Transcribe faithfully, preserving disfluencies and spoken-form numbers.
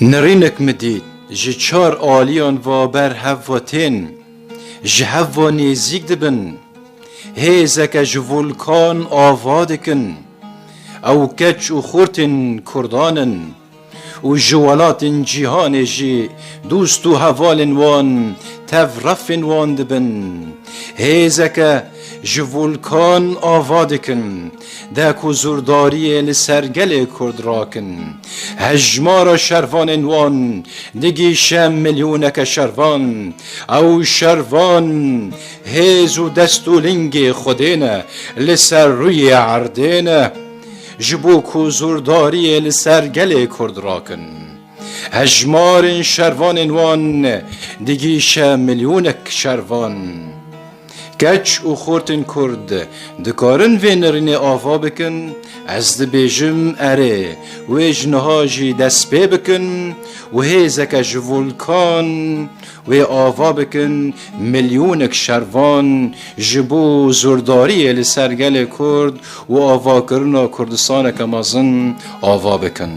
Nirînek min dît, ji çar aliyan ve ber hev ve tên, ji hev ve nêzîk dibin. Hêzeke ji volkan ava dikin. Ew keç û xortên Kurdan in û ji welatên cîhanê jî dost û hevalên wan tev refên wan dibin. Hêzeke ji volkan ava dikin, dek û zordariyê li ser gelê Kurd rakin. Hejmara şervanên wan digîşe milyoneke şervan. Ew şervan hêz û dest û lingê Xwedê ne, li ser rûyê erdê ne, ji bo ku zordariyê li ser gelê Kurd rakin. Hejmarên şervanên wan digîşe milyonek şervan. Keç û xortên Kurd dikarin vê nirînê ava bikin? Ez dibêjim erê, wê ji niha jî dest pê bikin û hêzeke ji volkan wê ava bikin, milyonek şervan ji bo zordariyê li ser gelê Kurd û avakirina Kurdistaneke mezin ava bikin.